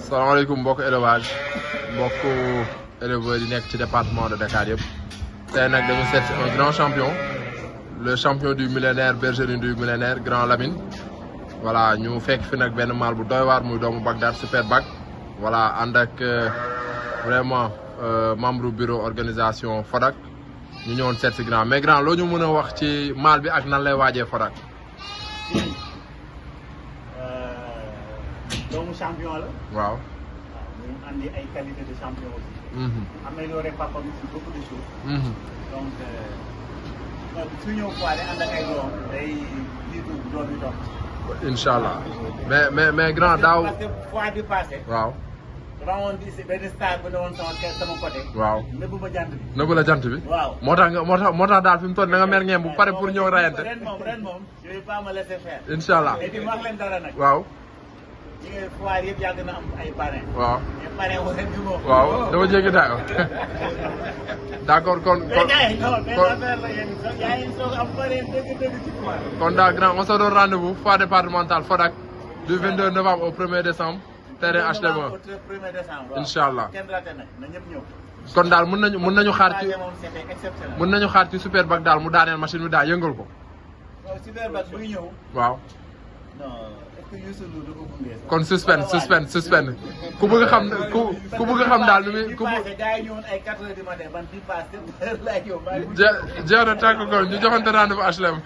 salaamaaleykum mbokk élevage mbokk éleveurs yi nekk ci département de Dakar yëpp tey nag dañu seet un grand champion le champion du millénaire bergerie du millénaire Grand Lamine voilà ñu fekk fi nag benn maal bu doy waar muy doomu Bagdad super bag voilà ànd ak vraiment membre bureau organisation Fodak ñu ñëwoon seet si grand mais grand loo ñu mën a wax ci maal bi ak nan lay waajee Fodak. doomu champion la. waaw. mu andi ay qualité de champion aussi. amélioré papa bi sur beaucoup de choses. donc su ñëw foire ànd ak ay doom day jiitu doom yi dox. incha allah mais grand daaw. parce que foire bi passé. waaw. rawoon di si benn star bu ne woon sama côté. waaw nëbbu ma jant bi. nëbbu la jant bi. waaw moo tax daal fi mu toll na nga mer ngeen bu pare pour ñëw rayante. ren moom je vais pas me laisser faire. incha allah et puis wax leen dara nag. waaw. ñi nga foire yëpp yàgg na am ay parrain. waaw mais parrain wu ren bi moom. waaw dama jéggi daaw d'accord kon. kon daal grand on se donne rendez-vous foire départementale Fodak du 22 novembre au 1er décembre. terrain HLM. incha allah kon daal mën nañu xaar ci super bag daal mu daaneel machine bi daal yëngal ko. super bag buy ñëw. waaw. non est-ce que Youssou Ndour da ko gunge. kon suspense ku bëgg xam daal lu muy. gars yi ñëwoon ay 4 heures du matin ban bii paase heure laay ñëw. jeex na tàgg ko ñu joxante rendez-vous HLM.